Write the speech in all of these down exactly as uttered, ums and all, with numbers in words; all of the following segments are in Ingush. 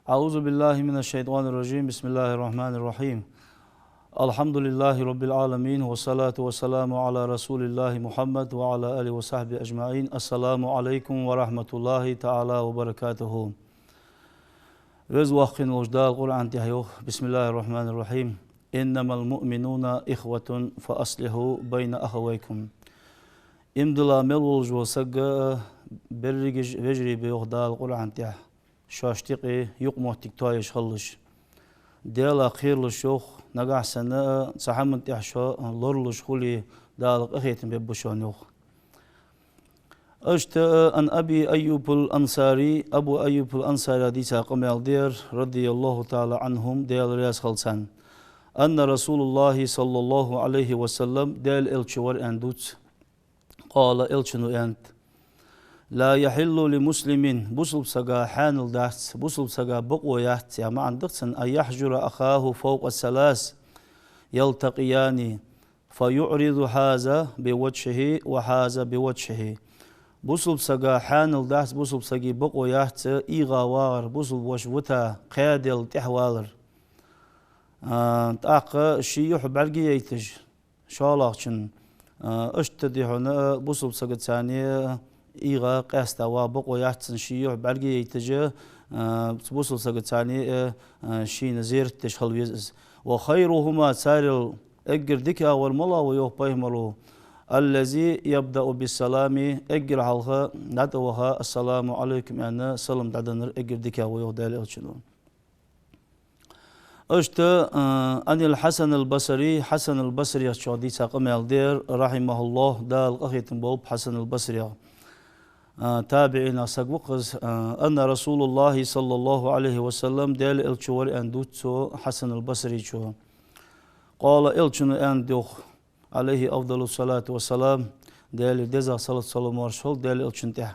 أعوذ بالله من الشيطان الرجيم. بسم الله الرحمن الرحيم. الحمد لله رب العالمين، والصلاة والسلام على رسول الله محمد وعلى آله وصحبه أجمعين. السلام عليكم ورحمة الله تعالى وبركاته. Веза-Воккха волча Дала Къуръан тӀа йоах: بسم الله الرحمن الرحيم. إنما المؤمنون إخوة فأصلحوا بين أخويكم. Иман дилла мел волаш вола саг берригаш вежарий ба, йоах Дала Къуръан тӀа. Шоашта юкъе юкъмоттиг тоаеш хилалаш. Даьлах кхералаш, йоах, нагахьа санна цхьан хӀаман тӀа шо лоралуш хуле, Дала къахетам бергба шоана, йоах. Иштта عن أبي أيوب الأنصاري, Абу Айюб ал-Ансарех дийца къамаьл да ер, رضي الله تعالى عنهم, Даьла раьза хилва царна, أن رسول الله صلى الله عليه وسلم, Даьла Элча вар аьнна дувц. قال, Элчано аьннад: لا يحل لمسلم, бусалба сага хьаьнал дац, бусалба сага бокъо яц, яха маӀан да цун, أن يهجر أخاه فوق ثلاث يلتقيان فيعرض هذا بوجهه وهذا بوجهه. Бусалба сага хьаьнал дац, бусалба сага бокъо яц ийгӀа вагӀар, бусалба воша вита, кхаь даьла тӀехьавалар. А, тӀаккха ший юхь бӀаргаяйташ, шоллагӀчун, а, иштта дий хьона, а, бусалба сагаца цхьана ийгӀа, къаьста вагӀа бокъо яц цун, ший юхь бӀаргаяйташ, а, бусалба сагаца цхьана, а, а, шийна зерат деш хила веза из. وخيرهما, царел эггара дикагӀвар малагӀа ва, йоах пайхамаро, الذي يبدأ بالسلام, эггара хьалха дӀатӀаваха السلام عليكم аьнна салам дӀаденнар эггара дикагӀа ва, йоах Даьла Элчано. Иштта, а, عن الحسن البصري, Хьасан ал-Басречох дийца къамаьл да ер, رحمه الله, Дала къахетам болба Хьасан ал-Басрех. А, табиӀинех саг ва-кх из, а, أن رسول الله صلى الله عليه وسلم, Даьла Элча вар аьнна дувц цо, Хьасан ал-Басречо. قال, Элчано аьннад, йоах, عليه أفضل الصلاة والسلام, Даьлера дезагӀа салот-салам моаршал хилда Даьла Элчана тӀа.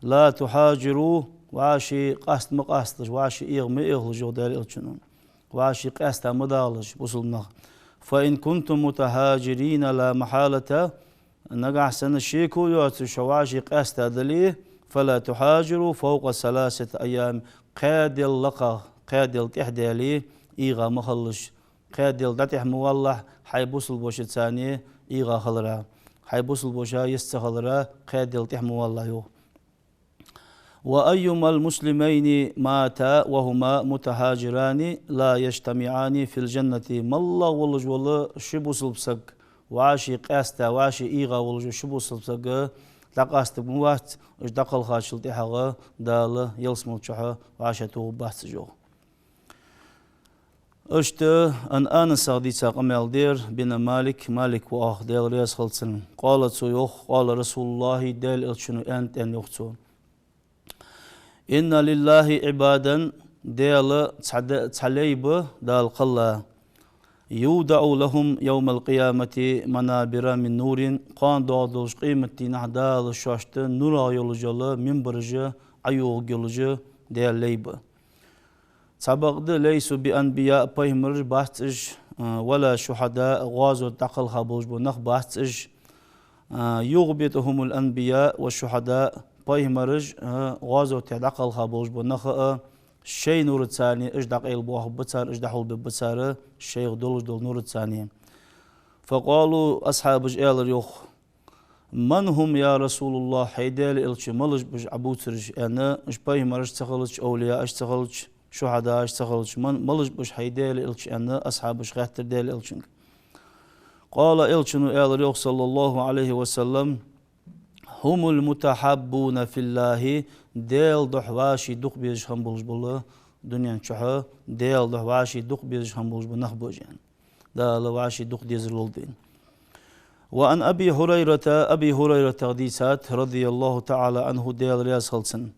لا تهاجروا, вӀаший къаста ма къасталаш, вӀаший эгӀа ма эгӀалаш, йоах Даьла Элчано. ВӀаший къаьста ма дагӀалаш, бусалба нах. فإن كنتم متهاجرين لا محالة, нагахьа санна шеко йоацаш шо вӀаший къаьста дале, فلا تهاجروا فوق ثلاثة أيام, кхаь даьла лакхагӀа, кхаь даьла тӀехьа дале, ийгӀа ма хилалаш. Кхаь даьла дӀатӀехьа ма валалахь, хьай бусалба вошаца цхьана ийгӀа хилара. Хьай бусалба воша йист ца хилара, кхаь даьла тӀехьа ма валалахь, йоах. وأيما المسلمين مات وهما متهاجران لا يجتمعان في الجنة. МаллагӀа волаш вола ши бусалба саг, вӀаший къаьста, вӀаший ийгӀа волаш вола ши бусалба саг дӀакъастарг ма вац, уж дӀакхелхачул тӀехьагӀа Дала ялсмала чухьа вӀашагӀтохаргбац уж, йоах. Иштта عن أنس дийца къамаьл да ер, بن مالك, Малик воах, Даьла раьза хилва цунна. قال, цо йоах, قال رسول الله, Даьла Элчано аьннад, аьнна йоах цо: إن لله عبادا, Даьла цхьа да-, цхьа лай ба, Дала кхелла, يوضع لهم يوم القيامة منابر من نور, кхоана доагӀаш долча къематдийнахьа Дала шоашта нурагӀа йолаш йола минбараш ӀойоагӀаргйолаш Даьла лай ба. Цхьабакъда, ليسوا بأنبياء, пайхамараш бац уж, а, ولا شهداء, гӀазота дӀакхелха болаш бола нах бац уж. А, يغبطهم الأنبياء والشهداء, пайхамараш а, гӀазота тӀа дӀакхелха болаш бола нах а, шоай нураца цхьана уж дӀакъайлабоахаргба цар, уж дӀахьулбергба цар, шоайх долаш дола нураца цхьана. فقالوا, асхьабаша аьлар, йоах: من هم يا رسول الله, хӀай Даьла Элча, малаш ба уж Ӏа бувцараш, аьнна, уж пайхамараш ца хилча, овлияаш ца хилча, шухьадааш ца хилча, ман-, малаш ба уж, хӀай Даьла Элча, аьнна, асхьабаша хаьттар Даьла Элчанга. قال, Элчано аьлар, йоах, صلى الله عليه وسلم: هم المتحابون في الله, Даьла духьа вӀаший дукха безаш хинна болаш бола, дунен чухьа Даьла духьа вӀаший дукха безаш хинна болаш бола нах ба уж, аьнна. Дала вӀаший дукха дезар лолда вайна. وعن أبي هريرة, Аби ХӀурайратах дийцад, رضي الله تعالى عنه, Даьла раьза хилва цунна,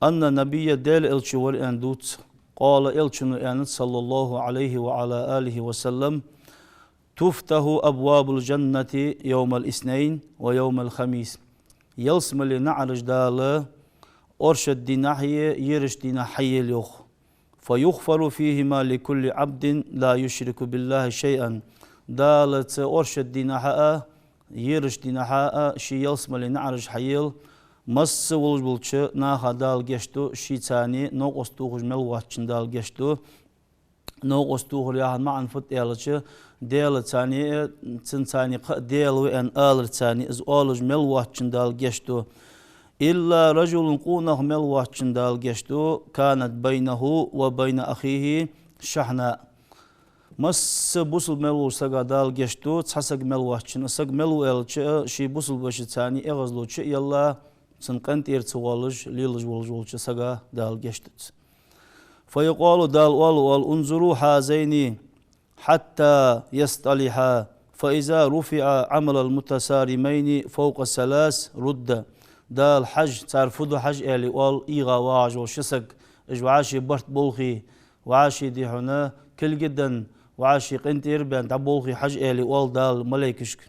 أن النبي, Даьла Элча вар аьнна дувц, قال, Элчано аьннад, صلى الله عليه وعلى آله وسلم: تفتح أبواب الجنة يوم الاثنين ويوم الخميس. Ялсмале наӀараш Дала оршот дийнахьеи ерача дийнахьеи хьаела, йоах. فيغفر فيهما لكل عبد لا يشرك بالله شيئا. Дала цу оршот дийнахьа а, ерача дийнахьа а ший ялсмале наӀараш хьаела, Масса волаш болча наха Дала гешт ду, шийца цхьана новкъост тохаш мел воацачунна Дала гешт ду. Новкъост тохар яха маӀан фуд аьлча, Даьла цхьана, цунца цхьана кхы а Даьла ва аьнна аларца цхьана, из оалаш мел воацачунна Дала гешт ду. إلا رجل, къонах мел воацачунна Дала гешт ду, كانت بينه وبين أخيه شحناء. Масса бусалба мел волча сага Дала гешт ду, цхьа саг мел воацачунна, саг мел ва аьлча, ший бусалба вешийца цхьана эгӀазло чу а елла, цун къинтӀера ца воалаш, лелаш волаш волча сага Дала гешт ду. فيقال, Дала оал, оал: انظروا هذين حتى يصطلحا، فإذا رفع عمل المتصارمين فوق ثلاث رد. Дала хьажа, цар фу ду хьажа аьле оал, ийгӀа вагӀаш вола ши саг, уж вӀаший барт болхе, вӀаший дихьуна кулг а даь, вӀаший къинтӀера баьнна дӀаболхе хьажа аьле оал Дала малейкашка.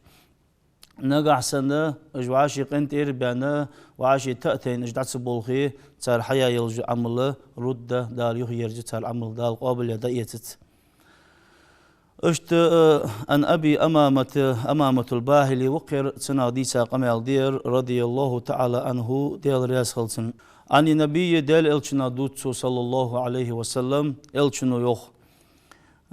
Нагахь санна уж вӀаший къинтӀера баьнна, вӀаший та а тайна уж дӀа ца болхе, цар хьаяь йола Ӏамал рудда, Дала юхаерзаю цар Ӏамал, Дала къоабалъяь дӀаэцац. Иштта, э, عن أبي أمامة, Умаматул Бахили ва-кх ер, цунах дийца къамаьл да ер, رضي الله تعالى عنه, Даьла раьза хилва цунна. عن النبي, Даьла Элчанах дувц цо, صلى الله عليه وسلم, Элчано йоах: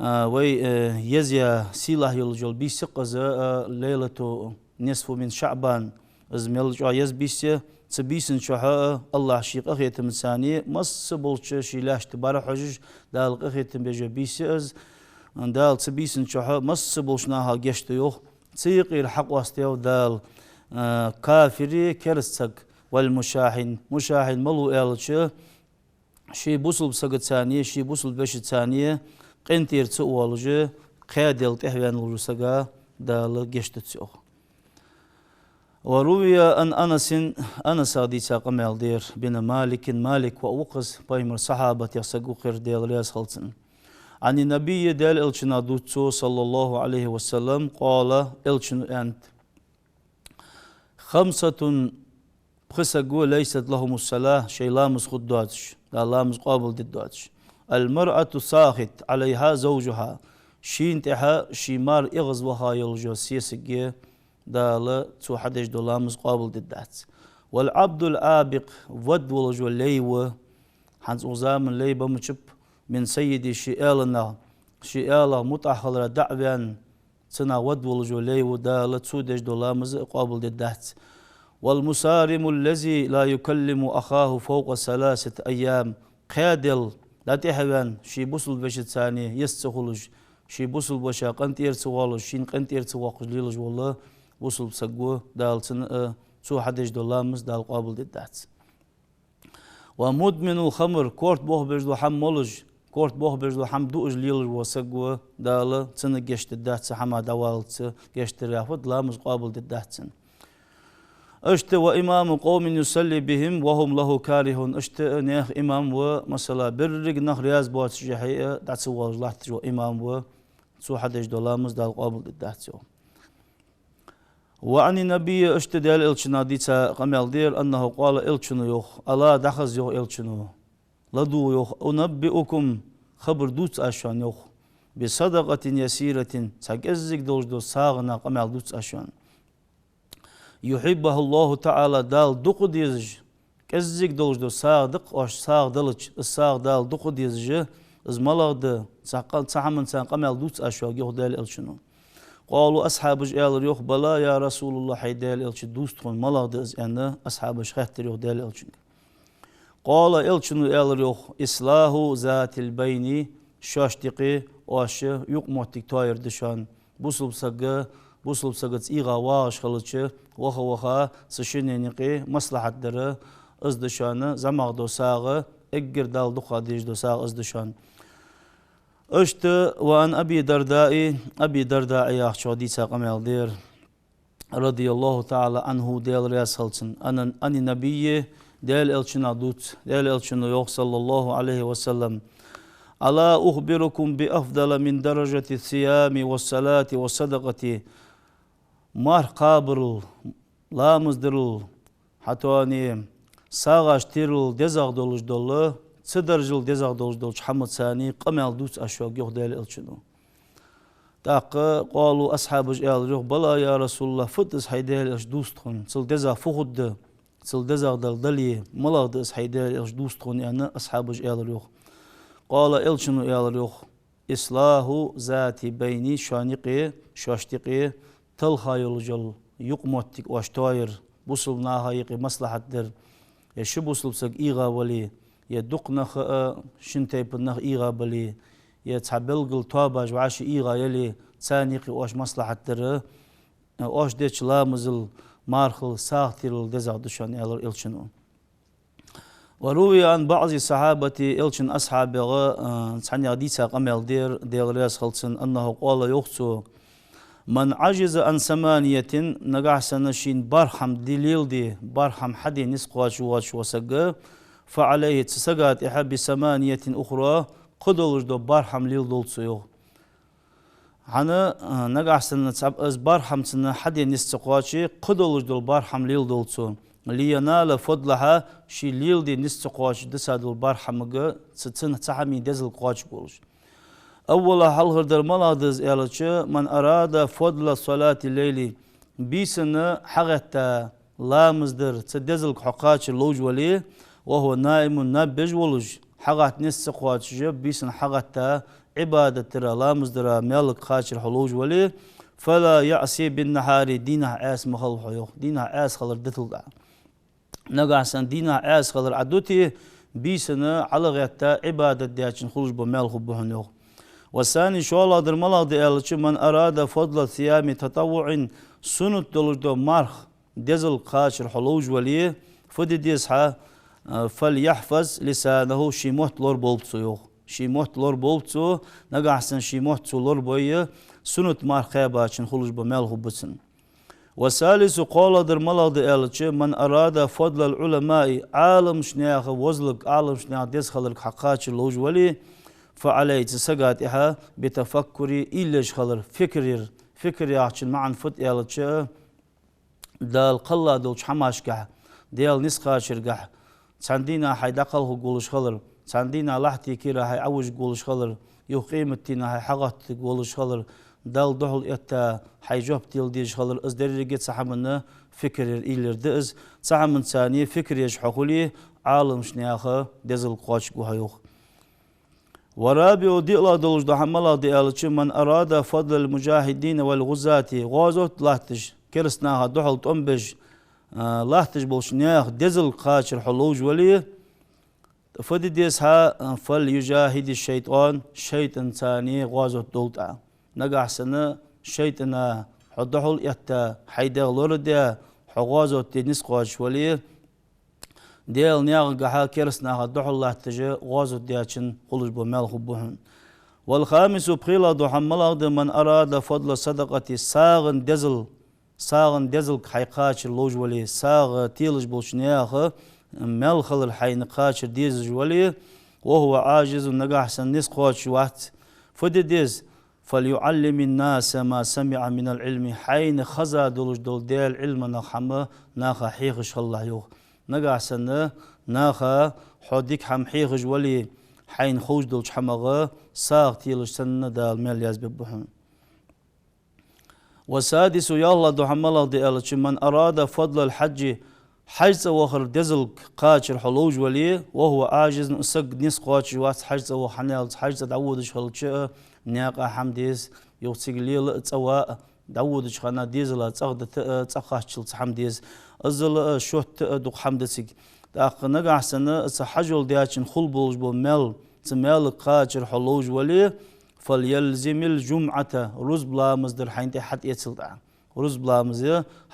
А, вай, э, еза я, сийлахь йолаш йола бийса я-кх из, а, ليلة النصف من شعبان. Из мел чӀоагӀа еза бийса я. Цу бийсан чухь, а, АллахӀ ший къахетамца цхьана масса болча ший лаьшта бӀарахьожаш, Дала къахетам беш йола бийса я из. Дала цу бийсан чухь масса болча наха гешт ду йоах. Цу юкъера хьакъоастаяьй Дала, а, кафир, кераста саг, والمشاحن. Мушахьин малув аьлча, ший бусалба сагаца цхьана, ший бусалба вешийца цхьана къинтӀера ца воалаш, кхаь дел тӀехваьнна волча сага Дала гешт ду цо йоах. وروي عن أنس, Анасах дийца къамаьл да ер, بن مالك, Малик воӀ ва-кх из, Пайхамара сахьабатех саг ва-кх ер, Даьла раьза хилва цунна. عن النبي, Даьла Элчанах дувц цо, صلى الله عليه وسلم, قال, Элчано аьннад: خمسة, пхи саг ва, ليست لهم الصلاة, шоай ламаз хургдоацаш, Дала ламаз къоабалдергдоацаш. المرأة ساخط عليها زوجها, шийна тӀехьа ший мар эгӀазваха йолаш йола сесаг я, Дала цо хьадеш дола ламаз къоабалдергдац. والعبد العابق, вад волаш вола лай ва, хӀанз укх заман лай ба мичаб, من سيده, ший аьланах, ший аьлах мутӀахьа хилара дӀа а ваьнна, цунах вад волаш вола лай ва, Дала цо деш дола ламаз а къоабалдергдац. والمصارم الذي لا يكلم أخاه فوق ثلاثة أيام, кхаь дел дӀатӀехьаваьнна, ший бусалба вешийца цхьана еза ца хулаш, ший бусалба вешийца къинтӀера ца воалаш, шийна къинтӀера ца воаккхаш лелаш вола бусалба саг ва, Дала цунна а, цо хьадеш дола ламаз Дала къоабалдергдац. ومدمن الخمر, корта болх беш дола хӀама молаш, корта болх беш дола хӀама дуаш лелаш вола саг ва, Дала цунна гешт дергдац, цу хӀамах дӀаваллалца гешт дар яхад, ламаз къоабалдергдац цун. Иштта وإمام قوم يصلي بهم وهم له كارهون, иштта наьха имам ва, масала, беррига нах раьза боацаш хье а дӀа ца воалаш латташ вола имам ва, цо хьадеш дола ламаз Дала къоабалдергдац цо. وعن النبي, иштта Даьла Элчанах дийца къамаьл да ер, أنه قال, Элчано йоах, ألا, дӀахаза йоах Элчано, ладувгӀа йоах, أنبئكم, хабар дувца аз шоана йоах, بصدقة يسيرة, цхьа кӀеззига долаш дола сагӀанах къамаьл дувца аз шоана. يحبها الله تعالى, Дала дукха дезаш, кӀеззига долаш дола сагӀа да-кх оаш сагӀа далча, из сагӀа Дала дукха дезаш, из малагӀа да, цхьа къа-, цхьа хӀаманца къамаьл дувца аз шуга йоах Даьла Элчано. قالوا, асхьабаша аьлар йоах: بلى يا رسول الله, хӀай Даьла Элча, дувца тхона, малагӀа да из, аьнна, асхьабаша хаьттар йоах Даьла Элчанга. قال, Элчано аьлар йоах: إصلاح ذات البين, шоашта юкъе оаш юкъмоттиг тоаяр да шоана. Бусалба саг, бусалба сагаца ийгӀа вагӀаш хилча, ваха-ваха цу шиннена юкъе маслахьат дар, из да шоана зӀамагӀа дола сагӀа, эггара Дала дукха дезаш дола сагӀа из да шоана. Иштта وعن أبي الدرداء, Аби Дардаъ яхачох дийца къамаьл да ер, رضي الله تعالى عنه, Даьла раьза хилва цунна, عن، عن النبي, Даьла Элчанах дувц, Даьла Элчано йоах, صلى الله عليه وسلم: ألا أخبركم بأفضل من درجة الصيام والصلاة والصدقة, марха кхабарал, ламаз дарал, хӀаьта а сагӀаш терал дезагӀа долаш дола, цу даржал дезагӀа долаш долча хӀаманца къамаьл дувца аз шуга йоах Даьла Элчано. ТӀаккха قالوا, асхьабаша аьлар йоах: بلى يا رسول الله, фуд из, хӀай Даьла Элча, дувца тхона, цул дезагӀа фу хургда? цул дезагӀа дала дале, малагӀа да из хьай Даьла Элча дувца тхона, аьнна, асхьабаша аьлар йоах. قال, Элчано аьлар йоах: إصلاح ذات البين, шоана юкъе, шоашта юкъе талха йолаш йола юкъмоттиг оаш тоаяр, бусалба наха юкъе маслахьат дар, е ши бусалба саг эгӀа вале, е дукха нах а, шин тайпан нах эгӀа бале, е цхьа белггала тоабаш вӀаши эгӀа яле, царна юкъе оаш маслахьат дар, оаш деча ламазал, мархал сагӀа телар дезагӀа да шоана, аьлар Элчано. وروي عن بعض الصحابة, Элчан асхьабех, а, цхьаннех дийца къамаьл да ер, Даьла раьза хилва цунна, أنه قال, йоах цо: من عجز عن ثمانية, нагахьа санна шийна бархӀ хӀама де леладе, бархӀ хӀама хьаде низ кхоачаш воацаш вола саг, فعليه, цу сага тӀехьа, بثمانية أخرى, кхыдолаш дола бархӀ хӀама леладолда цо, йоах. ХӀана, а, нагахьа санна цхьа, из бархӀ хӀама цунна хьаде низ ца кхоаче, кхыдолаш дола бархӀ хӀама леладолда цо. لينال فضلها, ше леладе низ ца кхоачаш дисса дола бархӀ хӀамага, цу, цун цу хӀаман дезалга кхоачаш волаш. أولها, хьалхардар малагӀа да из аьлча, من أراد فضل صلاة الليل, бийсанна хьагӀетта ламаз дар, цу дезалга хьо кхачар ловш вале, وهو نائم, наб беш волаш, хьагӀатта низ ца кхоачаш, бийсанна хьагӀетта Ӏибадат дара, ламаз дара маьлага кхачар хьо ловш вале, فلا يعص بالنهار, дийнахьа Ӏаьса ма хила хьо, йоах, дийнахьа Ӏаьса хилар диталда. Нагахьа санна дийнахьа Ӏаьса хилар Ӏа дите, бийсанна хьалгӀетта Ӏибадат дечун хулаш бола маьл хургба хьона, йоах. والثاني, шоллагӀдар малагӀа да аьлча, من أراد فضل صيام تطوع, суннат долаш дола марха дезалга кхачар хьо ловш вале, фу де деза хьа, а, فليحفظ لسانه, ший мотт лораболба цо, йоах. Ший мотт лораболба цо, нагахьа санна ший мотт цо лорабойя, суннат марха кхаьбачун хулаш бола маьл хургба цунна. والثالث, кхоалагӀдар малагӀа да аьлча, من أراد فضل العلماء, Ӏаламнаьха возалга, Ӏаламнаьха деза хиларга хьакхачар ловш вале, فعليه, цу сага тӀехьа, بالتفكر, уйла еш хилар, фикр яр, фикр яхачун маӀан фуд аьлча, Дала кхелла долча хӀамашкахьа, Даьла низ кхачаргахьа, цхьан дийнахьа хьай дӀакхалхаргволаш хилар, цхьан дийнахьа лахьти кира хьай Ӏовижаргволаш хилар, юха къематдийнахьа хьай хьагӀоттаргволаш хилар, Далла духьал этта хьай жоп дала дезаш хилар, из деррига цу хӀаманна фикр яр, уйла яр да из. Цу хӀаманца фикр еш хьо хуле, Ӏаламнаьха дезалга кхоачаргва хьо, йоах. والرابع, диълагӀа долаш дола хӀама малагӀа да аьлча, من أراد فضل المجاهدين والغزاة, гӀазот латташ, кераста наха духьал тӀом беш, а, латташ болча наьха дезалга кхачар хьо ловш вале, фу де деза хьа, а, فليجاهد الشيطان, шайтӀанца гӀазот долда Ӏа. Нагахьа санна шайтӀана хьо духьал этта, хьай дегӀ лорадаь, хьо гӀазот де низ кхоачаш вале, Даьла наькъагахьа кераста наха духьал латташ гӀазот дечун хулаш бола маьл хургба хьона. والخامس, пхелагӀа дола хӀама малагӀа да, من أراد فضل الصدقة, сагӀан дезал, сагӀан дезалга хьай кхачар ловш вале, сагӀа телаш болча наьха маьл хилар хьайна кхачар дезаш вале, وهو عاجز, нагахьа санна низ кхоачаш вац, фу де деза, فليعلم الناس ما سمع من العلم, хьайна хеза долаш дола Даьла Ӏилманах хӀама наха хьехаш хилалахь, йоах. Нагахьа санна наха хьо дика хӀама хьехаш вале, хьайна ховш долча хӀамах сагӀа телаш санна Дала маьл язбергба хьона. والسادس, ялхлагӀа дола хӀама малагӀа да аьлча, من أراد فضل الحج, хьажцӀа вахара дезалга кхачар хьо ловш вале, وهو عاجز, саг низ кхоачаш вац хьажцӀа ваха, хӀана аьлча хьажцӀа дӀаводаш хилча а наькъа хӀама деза, юха цига лела а цӀава а, дӀаводача хана дезала цӀагӀа дита а, цӀа кхаччалца хӀама деза, аззала а, шотта а дукха хӀама да цига. ТӀаккха нагахьа санна цу хьажол дечун хул болаш бола маьл, цу маьлага кхачар хьо ловш вале, فليلزم الجمعة, рузба ламаз дар хьайна тӀа хьатӀаэцалда Ӏа. Рузба ламаз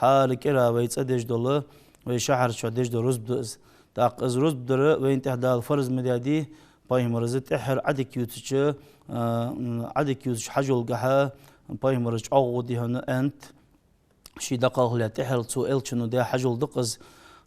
хӀара кӀира вай цӀа деш дола, вай шахьар чу деш дола рузба да из. ТӀаккха из рузба дар вайна тӀа Дала фарз ма даьдий, пайхамара из тӀеххьара Ӏадика ювцача, а, м, Ӏадика ювцача хьажолгахьа пайхамара чӀоагӀа гӀо дихьана аьннад, ше дӀакхалхале тӀеххьара цо, Элчано даь хьажол да-кх из,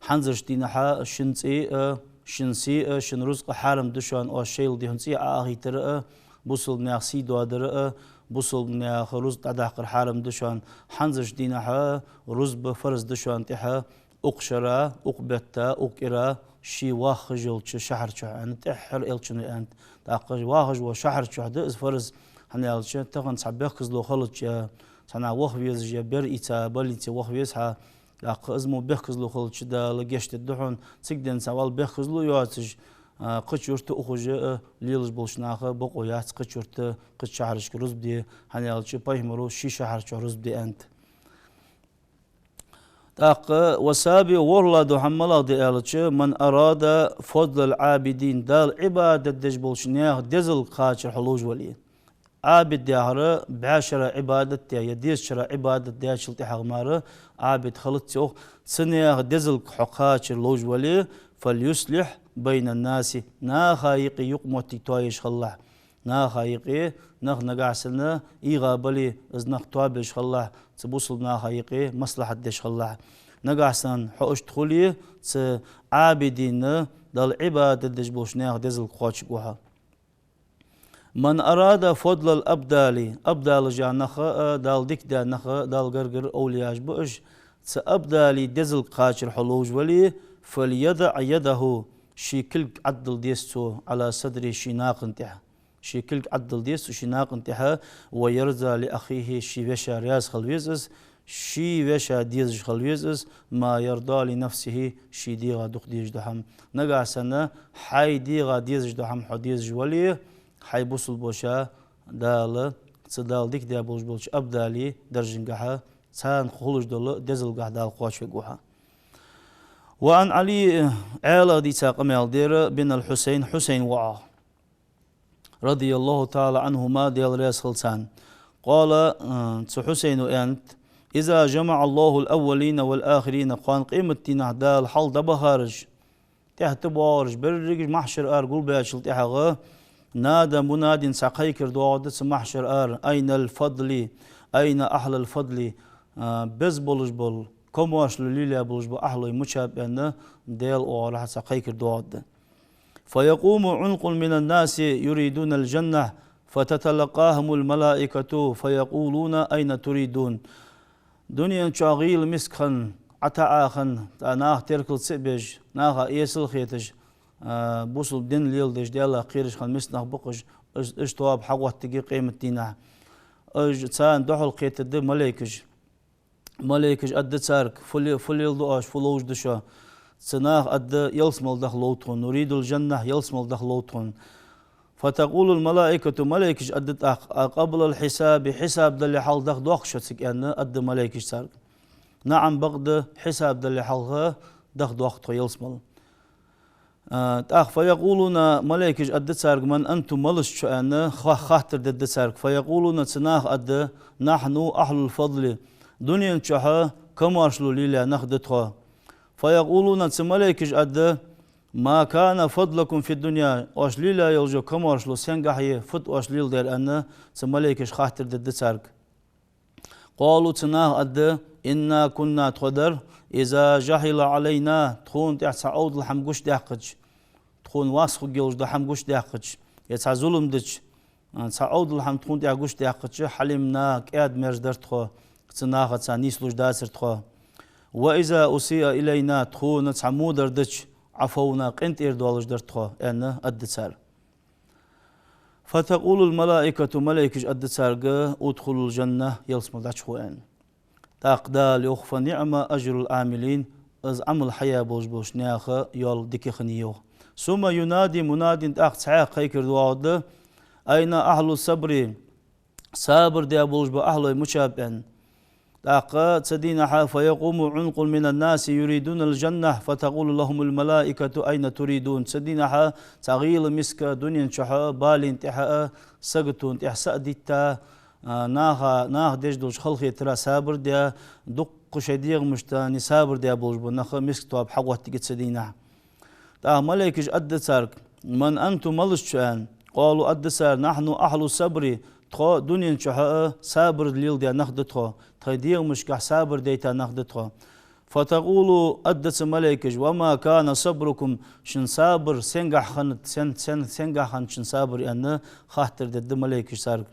хӀанзарча дийнахьа шун цӀий а, шун сий а, шун рузкъа хьарам да шоана, оаш шоайла дихьа цӀий Ӏоахийтар а, бусалба наьха сий доадар а, бусалба наьха рузкъа дӀадаккхар хьарам да шоана, хӀанзарча дийнахьа рузба фарз да шоана тӀехьа, укх шера, укх бетта, укх кӀира, ше вахаш йолча шахьар чу, аьнна, тӀеххьара Элчано аьннад. ТӀаккха вахаш вола шахьар чу да из фарз, хӀана аьлча тахан цхьа бехказло хилча, цхьаннахьа ваха везаш, бер ийца больнице ваха веза хьа, ТӀаккха из мо бехказло хилча, Дала гешт дергда хьона, цига денз вал бехказло йоацаш, а, кхыча юрта ухаш а лелаш болча наха бокъо яц кхыча юрта, кхыча шахьарашка рузба де, хӀана аьлча пайхамара ший шахьар чу рузба де аьннад. ТӀаккха, والسابع, ворхӀлагӀа дола хӀама малагӀа да аьлча, من أراد فضل العابدين, Далла Ӏибадат деш болча наьха дезалга кхачар хьо ловш вале. Ӏабид яхар бӀаь шера Ӏибадат даь, е деза шера Ӏибадат даьчул тӀехьагӀа мара Ӏабид хилац йоах, цу наьха дезалга хьо кхачар ловш вале, فليصلح بين الناس, наха юкъе юкъамоттиг тоаеш хилалахь. Наха юкъе нах нагахьа санна ийгӀа бале, из нах тоабеш хилалахь, цу бусалба наха юкъе маслахьат деш хилалахь. Нагахьа санна хьо иштта хуле, цу Ӏабидина, Далла Ӏибадат деш болча наьха дезалга кхоачаргва хьо. من أراد فضل الأبدال, абдалаш яха нах а, Дала дика даь нах а, Далла гаргара овлияаш ба уж, цу абдалий дезалга кхачар хьо ловш вале, فليضع يده, ший кулг Ӏодилла деза цо, على صدره, ший накха тӀа. Ший кулг Ӏодилла деза цо ший накха тӀа, ويرضى لأخيه, ший вешийна раьза хила веза из, ший вешийна дезаш хила веза из, ما يرضى لنفسه, ший дегӀа дукха дезаш дола хӀама. Нагахьа санна хьай дегӀа дезаш дола хӀама хьо дезаш вале, хьай бусалба воша Дала, цу Дала дика даь болаш болча абдалий даржагахьа, царна хулаш дола дезалгахьа Дала кхоачавергва хьо. وعن علي, Ӏаьлах дийца къамаьл да ер, بن الحسين, Хьусейна воӀах, رضي الله تعالى عنهما, Даьла раьза хилва царна. قال, а, цу Хьусейна аьннад: إذا جمع الله الأولين والآخرين, кхоана къематдийнахьа Дала хьалха дӀабахараш, тӀехьа тӀабоагӀараш, берригаш махьшара ара гулбаьчул тӀехьагӀа, نادى مناد, цхьа кхайкар доагӀаргда цу махьшара ара: أين الفضل؟ أين أهل الفضل؟ А, беза болаш бола, комаьршал лелаяь болаш бола ахьлой мичаб аьнна, Даьла оагӀорахьа цхьа кхайкар доагӀаргда. فيقوم عنق من الناس يريدون الجنة فتتلقاهم الملائكة فيقولون: أين تريدون؟ Дунен чу гӀийла миска хинна, ӀотаӀа хинна, тӀаккха наха теркал ца а беш, наха эсала хеташ, а, бусалба дин леладеш, Даьлах кхераш хинна миска нах ба-кх уж, уж, уж тоаба хьагӀоттаргья къематдийнахьа. Уж царна духьалкхетаргда малейкаш. Малейкаша аргда царга: «Фу ле-, фу леладу оаш, фу ловш да шо?» Цу наха аргда: «Ялсмала даха лов тхона, نريد الجنة, ялсмала даха лов тхона». فتقول الملائكة, малейкаша аргда тӀаккха: «أقبل الحساب, хьисаб дале хьалха даха доахк шо цига?» аьнна, аргда малейкаша царга. «نعم, бакъда, хьисаб дале хьалха даха доахк тхо ялсмала». А, тӀаккха فيقولون, малейкаша аргда царга: «من أنتم, малаш да шо?» аьнна, ха-, хаттар дергда царга. فيقولون, цу наха аргда: «نحن أهل الفضل, дунен чухь комаьршал лелаяь нах да тхо». فيقولون, цу малейкаша аргда: «ما كان فضلكم في الدنيا, оаш лелаяь йола комаьршал сенгахьа я, фуд оаш леладаьр?» аьнна, цу малейкаша хаттар дергда царга. قالوا, цу наха аргда: «إنا كنا, тхо дар, إذا جهل علينا, тхона тӀа цхьа Ӏовдала хӀама гучадаьккхача, тхона вас хургйолаш дола хӀама гучадаьккхача, е цхьа зулам дича, цхьа Ӏовдала хӀама тхона тӀа гучадаьккхача, حلمنا, кӀаьда-мерза дар тхо, цу нахаца нийслуш дацар тхо. وإذا أسيء إلينا, тхона цхьа во дар дича, عفونا, къинтӀера долаш дар тхо», аьнна, аргда цар. فتقول الملائكة, малейкаша аргда царга: «ادخلوا الجنة, ялсмала дӀачугӀо», аьнна. ТӀаккха Дала йоах: «فنعم أجر العاملين, из Ӏамал хьаяь болаш болча наьха йоал дика хиннай», йоах. «ثم ينادي مناد, тӀаккха цхьаькха кхайкар доагӀаргда: أين أهل الصبر, сабар даь болаш бола ахьлой мичаб?» аьнна. ТӀаккха цу дийнахьа فيقوم عنق من الناس يريدون الجنة فتقول لهم الملائكة: أين تريدون. Цу дийнахьа цхьа гӀийла миска дунен чухь балийна тӀехьа а, саготана тӀехьа са а дитта, а, наха, наха деш долча халахетара сабар даь, дуккха шоай дегӀамашта сабар даь болаш бола нах миска тоаба хьагӀоттаргья цу дийнахьа. ТӀаккха малейкаша аргда царга: «من أنتم, малаш да шо?» аьнна. قالوا, аргда цар: «نحن أهل الصبر, тхо дунен чухь а сабар леладаь нах да тхо, тхоай дегӀамашкахь сабар дайта нах да тхо». فتقول, аргда цу малейкаша: «وما كان صبركم, шун сабар сенгахьа хиннад, сен-, сен-, сенгахьа хиннад шун сабар?» аьнна, хаттар дергда малейкаша царга.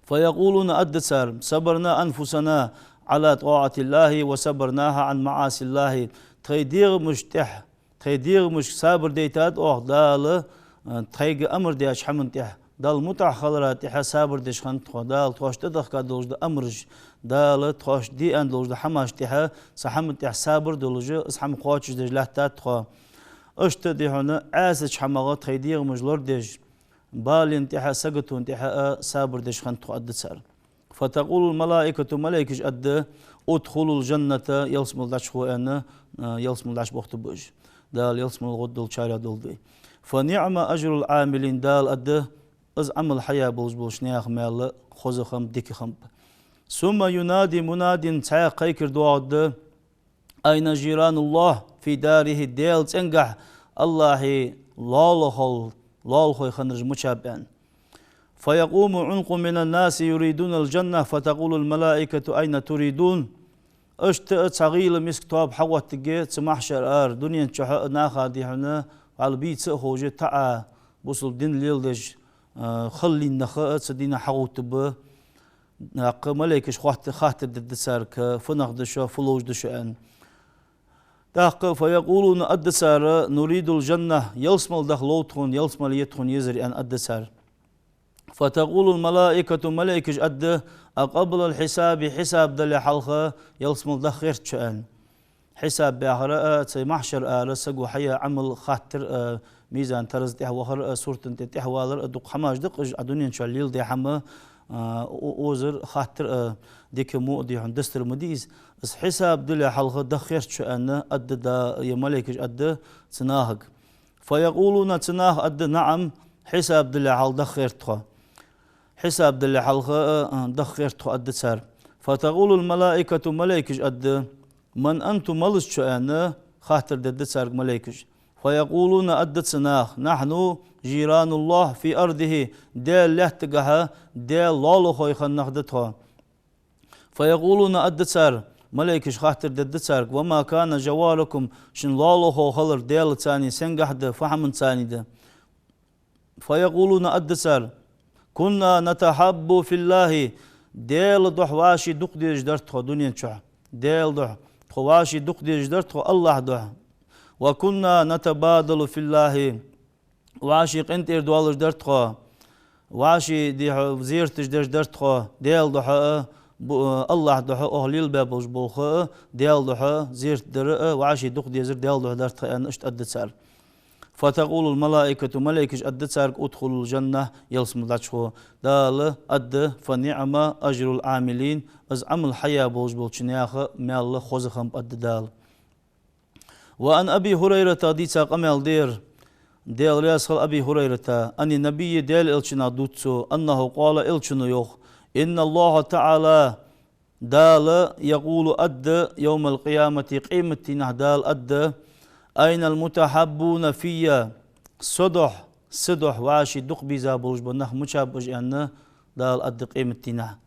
فيقولون, аргда цар: «صبرنا أنفسنا على طاعة الله وصبرناها عن معاصي الله». Тхоай дегӀамашта тӀехьа, тхоай дегӀамашка сабар дайтад оаха Дала, а, тхоайга амар даьча хӀаман тӀехьа, Далла мутӀахьа хилара тӀехьа сабар деш хиннад тхо. Дала тхоашта тӀадехка долаш дола амараш, Дала тхоашта де аьнна долаш дола хӀамаш тӀехьа, цу хӀаман тӀехьа сабар долаш, из хӀама кхоачашдеш лаьттад тхо. Иштта дий хьона Ӏаьсача хӀамах тхоай дегӀамаш лорадеш, бален тӀехьа, саготон тӀехьа а сабар деш хиннад тхо, аргда цар. فتقول الملائكة, малайкаша аргда: ادخلوا الجنة, ялсмала дӀачугӀо аьнна, а, ялсмала дӀачубохийтаргба уж. Дала ялсмале гӀоргдолчарех долда вай. فنعم أجر العاملين, Дала аргда: из Ӏамал хьаяь болаш болча наьха маьл хоза хиннаб, дика хиннаб. ثم ينادي مناد, цхьаькха кхайкар доагӀаргда: أين جيران الله في داره, Даьла цӀенгахьа АллахӀа лоалахой, лоалахой хиннараш мичаб аьнна. فيقوم عنق من الناس يريدون الجنة فتقول الملائكة أين تريدون. Иштта а цхьа гӀийла миска тоаба хьагӀоттаргья цу махьшара ара, дунен чухь а наха дий хьона вӀалла бийца а ховш, таӀа, бусалба дин леладеш, а, халлин нах а цу дийнахьа хьагӀовттаргба. ТӀаккха малайкаша хатт-, хаттар дергда царга: фу нах да шо, фу ловш да шо аьнна. ТӀаккха فيقولون, аргда цар: نريد الجنة, ялсмале даха лов тхона, ялсмале я тхона езар аьнна аргда цар. فتقول الملائكة, малайкаша аргда: أقبل الحساب, хьисаб дале хьалха ялсмале даха гӀерт шо аьнна. Хьисаб яхар а, цу махьшара ара саго хьаяь Ӏамал хаттар а, мизан-тараза тӀа вахар а, сурта тӀа тӀехвалар а, дукха хӀамаш да-кх уж, Ӏа дунен чухь леладаь хӀама, а, о-, озар, хаттар а, дика-во а дий хьона дустар ма дий из. Из хьисаб дале хьалха даха гӀерт шо аьнна аргда, да, е малайкаша аргда цу нахага. فيقولون, цу наха аргда: نعم, хьисаб дале хьалха даха гӀерт тхо. Хьисаб дале хьалха, а, а, даха гӀерт тхо, аргда цар. فتقول الملائكة, малайкаша аргда: من أنتم, малаш да шо аьнна, хаттар дергда царга малайкаша. فيقولون, аргда цу наха: نحن جيران الله في أرضه, Даьла лаьттагахьа Даьла лоалахой хинна нах да тхо. فيقولون, аргда цар, малайкаша хаттар дергда царга: وما كان جواركم, шун лоалахо хилар Даьлаца сенгахьа да, фу хӀаманца да? فيقولون, аргда цар: كنا نتحاب في الله, Даьла духьа вӀаший дукха дезаш дар тхо дунен чухь. Даьла духьа тхо вӀаший дукха дезаш дар тхо, АллахӀа духьа. وكنا نتبادل في الله, вӀаший къинтӀера доалаш дар тхо, вӀаший дий хьона зераташ деш дар тхо, Даьла духьа а, бу-, АллахӀа духьа а, оаха лелабаь болаш бола ха а, Даьла духьа зерат дар а, вӀаший дукха дезар Даьла духьа дар тхо аьнна, иштта аргда цар. فتقول الملائكة, малайкаша аргда царга: ادخلوا الجنة, ялсмале дӀачугӀо. Дала аргда: فنعم أجر العاملين, из Ӏамал хьаяь болаш болча наьха маьл хоза хиннаб, аргда Дала. وعن أبي هريرة, дийца къамаьл да ер, Даьла раьза хилва Аби ХӀурайрата, عن النبي, Даьла Элчанах дувц цо, أنه قال, Элчано йоах: إن الله تعالى, Дала, يقول, аргда, يوم القيامة, къематдийнахьа Дала аргда: أين المتحابون في, со духьа, са духьа вӀаший дукха беза болаш бола нах мичаб уж аьнна, Дала аргда къематдийнахьа.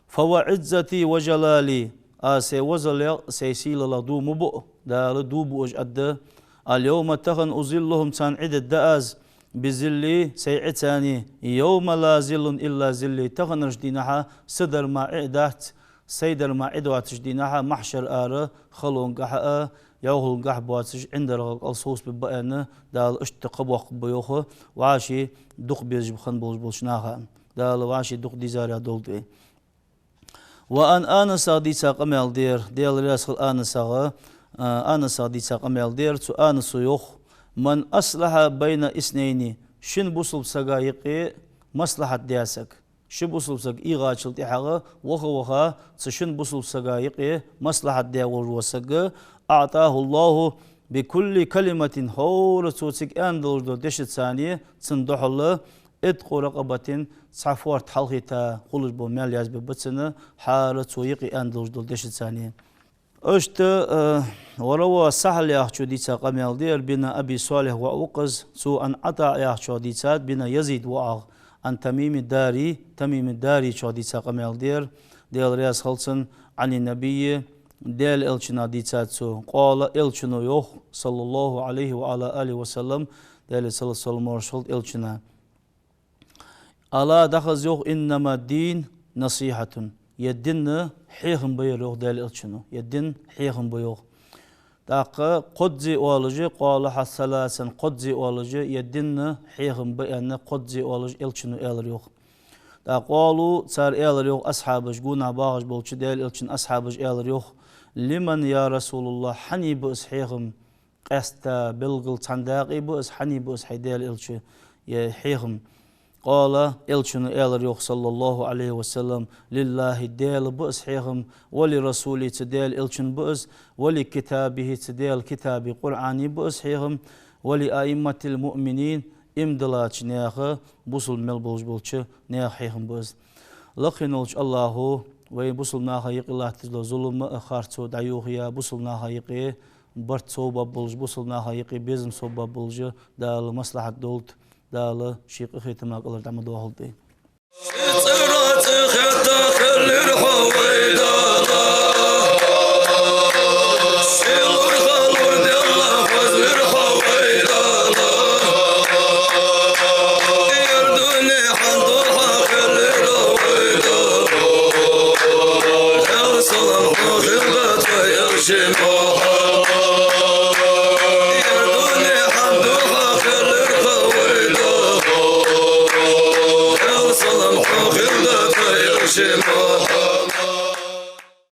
فوعزتي وجلالي, аз сай возалах, сай сийлалах дув ма буъ, Дала дув буъ уж, аргда. اليوم, тахан, أظلهم, царна Ӏи дергда аз, بظلي, сай Ӏи царна, يوم لا ظل إلا ظلي, таханарча дийнахьа са дар мара Ӏи дац, сай дар мара Ӏи доацача дийнахьа, махьшара ара халонгахьа а, йӀовхалонгахьа боацаш, ӀиндагӀа кӀал совцабергба аьнна, Дала иштта кхаъ боаккхаргба йоах, вӀаший дукха безаш хинна болаш болча наха. Дала вӀаший дукха дезарех долда вай. وعن أنس, дийца къамаьл да ер, Даьла раьза хилва Анасах, а, Анасах дийца къамаьл да ер, цу Анасо йоах: من أصلح بين اثنين, шин бусалба сага юкъе маслахьат даь саг. Ши бусалба саг ийгӀачул тӀехьагӀа ваха-ваха цу шин бусалба сага юкъе маслахьат даь волаш вола саг, أعطاه الله بكل كلمة, хӀара цо цига аьнна долаш дола дешаца, цунна духьала, عتق رقبة, цхьа фоарт хьалхийта хулаш бола маьл язбергба цунна, хӀара цо юкъе аьнна долаш дола дешаца. Иштта, э, وروى سهل яхачо дийца къамаьл да ер, بن أبي صالح воӀ ва-кх из, цо عن عطاء яхачох дийцад, بن يزيد воӀах, عن تميم الداري, Тамим ад-Дарийчох дийца къамаьл да ер, Даьла раьза хилва цунна, عن النبي, Даьла Элчанах дийцад цо, قال, Элчано йоах, صلى الله عليه وعلى آله وسلم, Даьлера салот-салам-моаршал хилда Элчана. ألا, дӀахаза йоах, إنما الدين نصيحة. Ер дин хьехам ба ер, йоах Даьла Элчано. Ер дин хьехам ба йоах. ТӀаккха кхозза оалаш, قال ثلاثا, кхозза оалаш, ер дин хьехам ба аьнна, кхозза оалаш, Элчано аьлар йоах. ТӀаккха قالوا, цар аьлар йоах, асхьабаш, гонахьа багӀаш болча Даьла Элчан асхьабаша аьлар йоах: لمن يا رسول الله, хьанна ба из хьехам? Къаьстта, белггала цхьан дакъа ба из, хьанна ба из, хьай Даьла Элча, ер хьехам? قال, Элчано аьлар йоах, صلى الله عليه وسلم: لله, Даьла ба из хьехам, ولرسوله, цу Даьла Элчана ба из, ولكتابه, цу Даьла китаба, Къуръана ба из хьехам, ولأئمة المؤمنين, иман диллача наьха, бусалба мел болаш болча наьха хьехам ба из. Лакхе волча АллахӀа вай бусалба наха юкъе латташ дола зулам а, харцо дӀайохаяь, бусалба наха юкъе барт совбаргболаш, бусалба наха юкъе безам совбаргболаш Дала маслахьат долда, Дала ший къахетама кӀалхара дӀа ма доахалда вай.